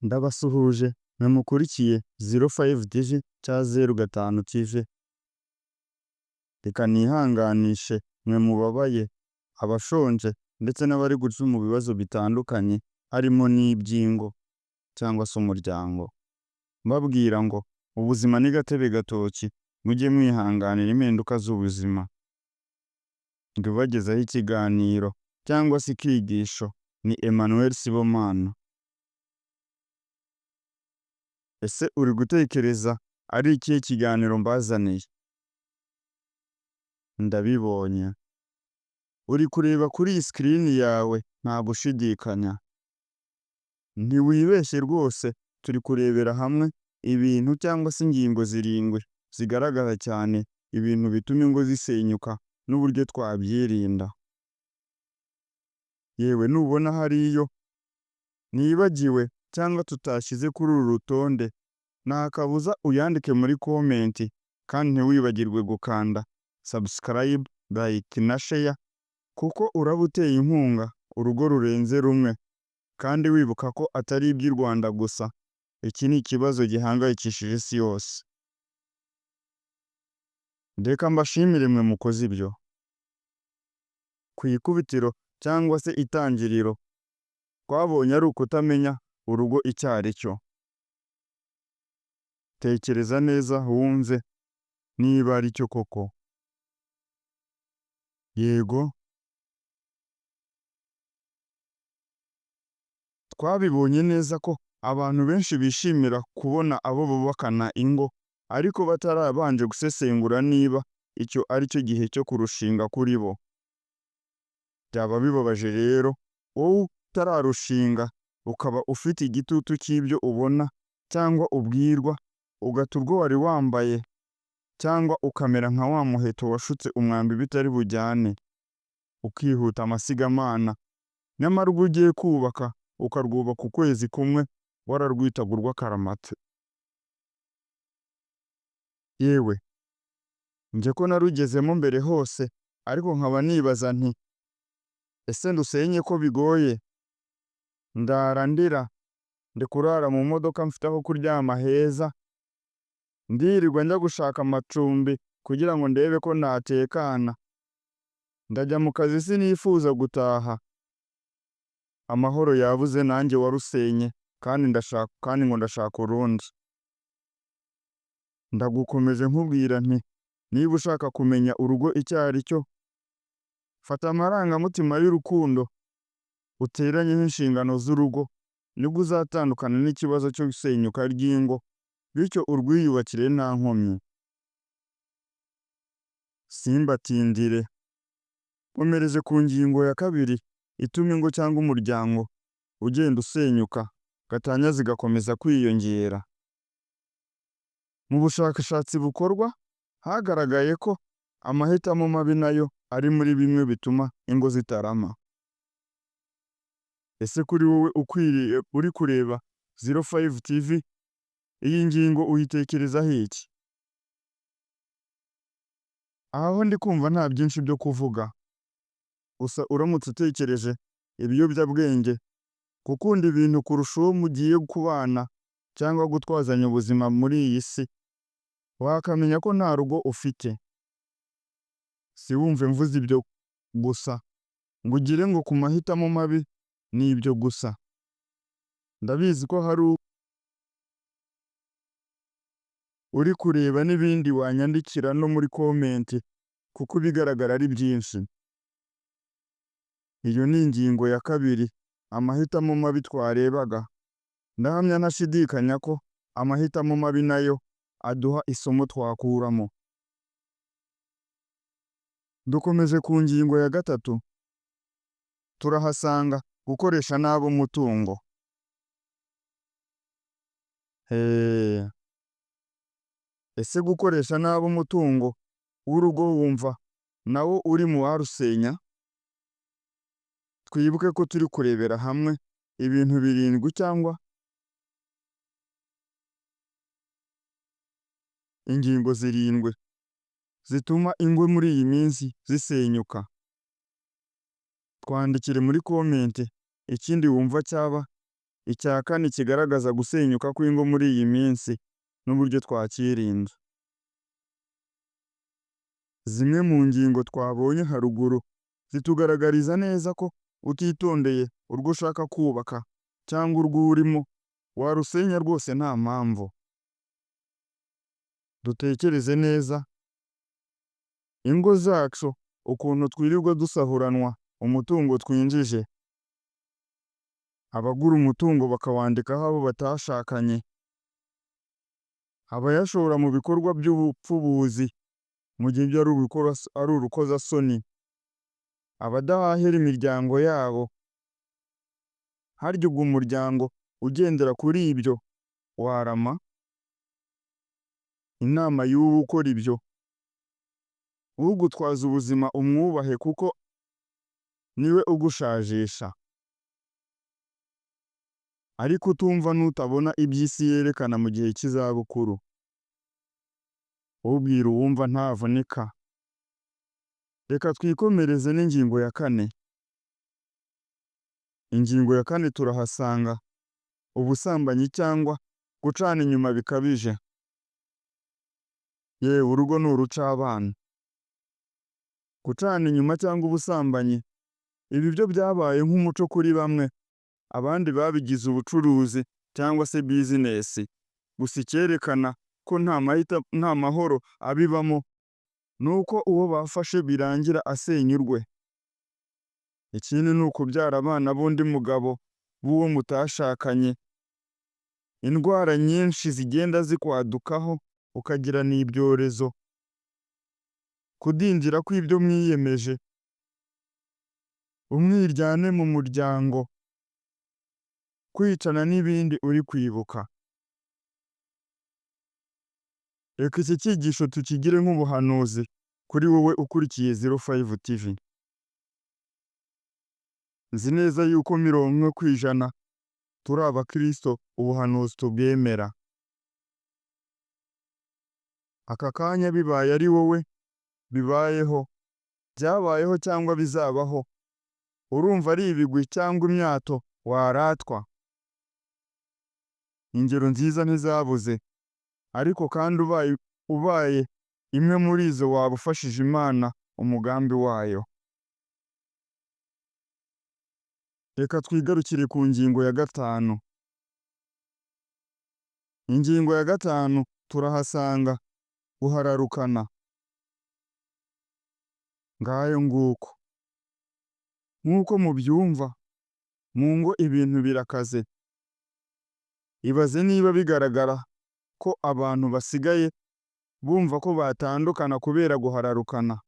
Ndabasuhuje mwe mukurikiye 05 TV cya 05 TV, reka nihanganishe mwe mubabaye, abashonje ndetse n'abari guca mu bibazo bitandukanye harimo n'iby'ingo cyangwa se umuryango, mbabwira ngo ubuzima ni gatebe gatoki, mujye mwihanganira impinduka z'ubuzima. Njye ubagezaho ikiganiro cyangwa se ikigisho ni Emmanuel Sibomana. Ese uri gutekereza ari ikihe kiganiro mbazaniye? Ndabibonye. Uri kureba kuri iyi screen yawe nta gushidikanya. Ntiwibeshye rwose, turi kurebera hamwe ibintu cyangwa se ingingo zirindwi zigaragaza cyane ibintu bituma ingo zisenyuka n'uburyo twabyirinda. Yewe, nubona hari iyo nibagiwe cyangwa tutashyize kuri uru rutonde, nta kabuza uyandike muri comment, kandi ntiwibagirwe gukanda subscribe, like na share, kuko uraba uteye inkunga urugo rurenze rumwe, kandi wibuka ko atari iby'i Rwanda gusa, iki ni ikibazo gihangayikishije isi yose. Reka mbashimire mwe mukoze ibyo. Ku ikubitiro cyangwa se itangiriro, twabonye ari ukutamenya urugo icyo ari cyo. Tekereza neza wumve niba ari cyo koko. Yego, twabibonye neza ko abantu benshi bishimira kubona abo bubakana ingo ariko batarabanje gusesengura niba icyo ari cyo gihe cyo kurushinga kuri bo. Byaba bibabaje rero wowe utararushinga ukaba ufite igitutu cy'ibyo ubona cyangwa ubwirwa, ugata urwo wari wambaye cyangwa ukamera nka wa muheto washutse umwambi bitari bujyane, ukihuta amasigamana, nyamara urwo ugiye kubaka ukarwubaka ukwezi kumwe wararwitaga urw'akaramata. Yewe, njye ko narugezemo mbere hose ariko nkaba nibaza nti ese ndusenye ko bigoye? Ndara ndira, ndi kurara mu modoka mfite aho kuryama heza, ndirirwa njya gushaka amacumbi kugira ngo ndebe ko natekana, ndajya mu kazi sinifuza gutaha, amahoro yabuze nanjye warusenye kandi ndashaka kandi ngo ndashaka urundi. Ndagukomeje nkubwira nti niba ushaka kumenya urugo icyo ari cyo, fata amarangamutima y'urukundo uteranyeho inshingano z'urugo, nibwo uzatandukana n'ikibazo cyo gusenyuka ry'ingo, bityo urwiyubakire nta nkomyi. Simbatindire, nkomereje ku ngingo ya kabiri ituma ingo cyangwa umuryango ugenda usenyuka, gatanya zigakomeza kwiyongera. Mu bushakashatsi bukorwa, hagaragaye ko amahitamo mabi nayo ari muri bimwe bituma ingo zitarama. Ese kuri wowe ukwiriye uri kureba 05 TV, iyi ngingo uyitekerezaho iki? Aha ho ndi kumva nta byinshi byo kuvuga, gusa uramutse utekereje ibiyobyabwenge, gukunda ibintu kurusha uwo mugiye kubana cyangwa gutwazanya ubuzima muri iyi si, wakamenya ko nta rugo ufite. Siwumve mvuze ibyo gusa ngo ugire ngo ku mahitamo mabi ni ibyo gusa. Ndabizi ko hari uri kureba n'ibindi wanyandikira no muri comment kuko ibigaragara ari byinshi. Iyo ni ingingo ya kabiri, amahitamo mabi twarebaga. Ndahamya ntashidikanya ko amahitamo mabi nayo aduha isomo twakuramo. Dukomeje ku ngingo ya gatatu, turahasanga gukoresha nabi umutungo. Eee! Ese gukoresha nabi umutungo w'urugo wumva nawo uri mu warusenya? Twibuke ko turi kurebera hamwe ibintu birindwi cyangwa ingingo zirindwi zituma ingo muri iyi minsi zisenyuka. Twandikire muri comment ikindi wumva cyaba Icya kane kigaragaza gusenyuka kw'ingo muri iyi minsi n'uburyo twakirinda. Zimwe mu ngingo twabonye haruguru zitugaragariza neza ko utitondeye urwo ushaka kubaka cyangwa urwo urimo warusenya rwose nta mpamvu. Dutekereze neza ingo zacu ukuntu twirirwa dusahuranwa umutungo twinjije, abagura umutungo bakawandikaho abo batashakanye, abayashora mu bikorwa by'ubupfubuzi mu gihe ibyo ari urukozasoni, abadahahira imiryango yabo, harya ubwo umuryango ugendera kuri ibyo warama? Inama y'uwo ukora ibyo, ugutwaza ubuzima umwubahe kuko niwe ugushajisha. Ariko utumva n'utabona ibyo isi yerekana mu gihe cy'izabukuru. Ubwira uwumva ntavunika. Reka twikomereze n'ingingo ya kane. Ingingo ya kane turahasanga ubusambanyi cyangwa gucana inyuma bikabije. Yewe, urugo ni urucabana. Gucana inyuma cyangwa ubusambanyi, ibi byo byabaye nk'umuco kuri bamwe, abandi babigize ubucuruzi cyangwa se bizinesi. Gusa icyerekana ko nta mahoro abibamo, ni uko uwo bafashe birangira asenye urwe. Ikindi ni ukubyara abana b'undi mugabo b'uwo mutashakanye, indwara nyinshi zigenda zikwadukaho ukagira ni ibyorezo, kudindira kw'ibyo mwiyemeje, umwiryane mu muryango, kwicana n'ibindi uri kwibuka. Reka iki cyigisho tukigire nk'ubuhanuzi kuri wowe ukurikiye 05 TV. Nzi neza yuko 40% turi abakristo ubuhanuzi tubwemera. Aka kanya bibaye ari wowe bibayeho, byabayeho cyangwa bizabaho, urumva ari ibigwi cyangwa imyato waratwa? Ingero nziza ntizabuze, ariko kandi ubaye imwe muri izo waba ufashije Imana umugambi wayo. Reka twigarukire ku ngingo ya gatanu. Ingingo ya gatanu turahasanga guhararukana. Ngayo nguko. Nk'uko mubyumva, mu ngo ibintu birakaze. Ibaze niba bigaragara ko abantu basigaye bumva ko batandukana kubera guhararukana.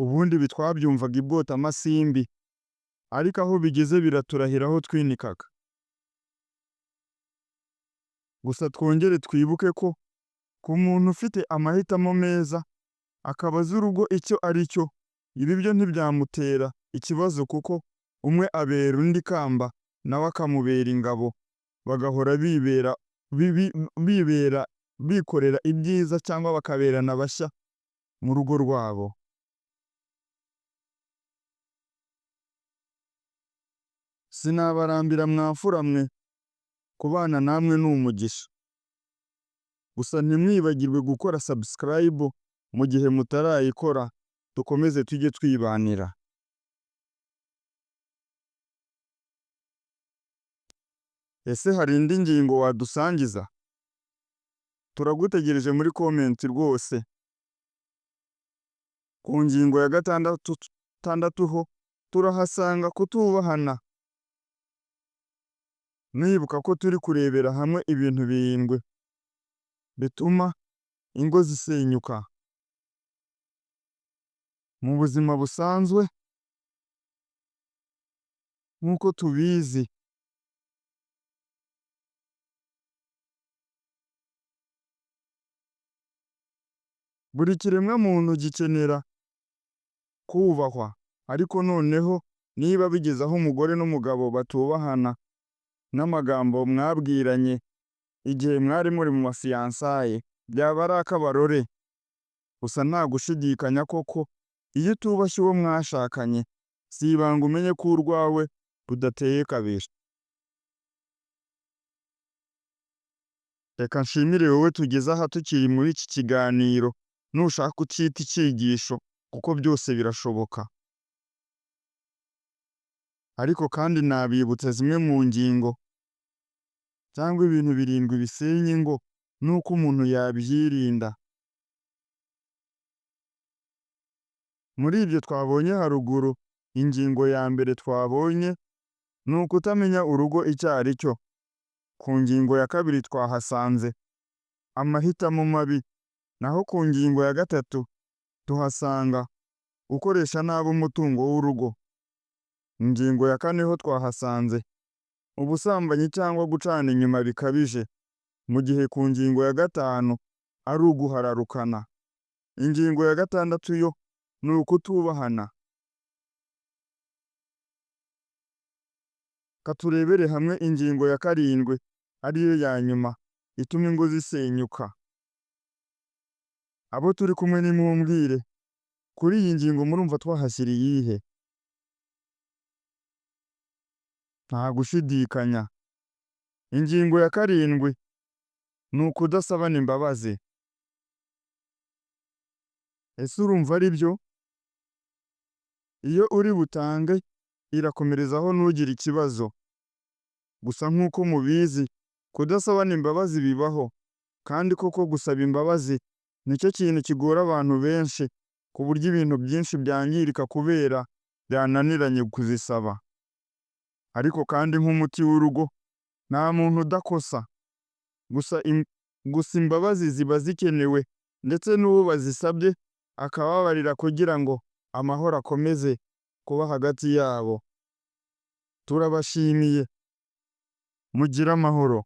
Ubundi ibi twabyumvaga i Bwotamasimbi, ariko aho bigeze biraturahira aho twinikaga. Gusa twongere twibuke ko ku muntu ufite amahitamo meza, akaba azi urugo icyo ari cyo, ibi byo ntibyamutera ikibazo kuko umwe abera undi ikamba nawe akamubera ingabo, bagahora bibera bibera bikorera ibyiza cyangwa bakaberana bashya mu rugo rwabo. Sinabarambira mwa mfura mwe, kubana namwe ni umugisha. Gusa ntimwibagirwe gukora subscribe mu gihe mutarayikora, dukomeze tujye twibanira. Ese hari indi ngingo wadusangiza? Turagutegereje muri comment rwose. Ku ngingo ya gatandatu ho turahasanga kutubahana. Mwibuka ko turi kurebera hamwe ibintu birindwi bituma ingo zisenyuka. Mu buzima busanzwe nk'uko tubizi, buri kiremwamuntu gikenera kubahwa, ariko noneho niba bigeze aho umugore n'umugabo batubahana n'amagambo mwabwiranye igihe mwari muri mu mafiyansaye, byaba ari akabarore. Gusa nta gushidikanya koko iyo utubashye uwo mwashakanye, si ibanga umenye ko urwawe Rudateye kabiri. Reka nshimire wowe tugeze aha tukiri muri iki kiganiro, nushaka ucyite icyigisho kuko byose birashoboka. Ariko kandi nabibutsa zimwe mu ngingo cyangwa ibintu birindwi bisenya ingo n'uko umuntu yabyirinda. Muri ibyo twabonye haruguru, ingingo ya mbere twabonye ni ukutamenya urugo icyo ari cyo. Ku ngingo ya kabiri twahasanze amahitamo mabi, naho ku ngingo ya gatatu tuhasanga gukoresha nabi umutungo w'urugo. Ingingo ya kane ho twahasanze ubusambanyi cyangwa gucana inyuma bikabije, mu gihe ku ngingo ya gatanu ari uguhararukana. Ingingo ya gatandatu yo ni ukutubahana. Ka turebere hamwe ingingo ya karindwi ariyo ya nyuma ituma ingo zisenyuka. Abo turi kumwe nimumbwire, kuri iyi ngingo murumva twahashyira iyihe? Nta gushidikanya, ingingo ya karindwi ni ukudasabana imbabazi. Ese urumva ari byo? Iyo uri butange irakomerezaho ntugire ikibazo. Gusa nk'uko mubizi kudasabana imbabazi bibaho kandi koko gusaba imbabazi nicyo kintu kigora abantu benshi ku buryo ibintu byinshi byangirika kubera byananiranye kuzisaba. Ariko kandi nk'umuti w'urugo nta muntu udakosa. Gusa gusa imbabazi ziba zikenewe ndetse n'uwo bazisabye akababarira kugira ngo amahoro akomeze kuba hagati yabo. Turabashimiye. Mugire amahoro.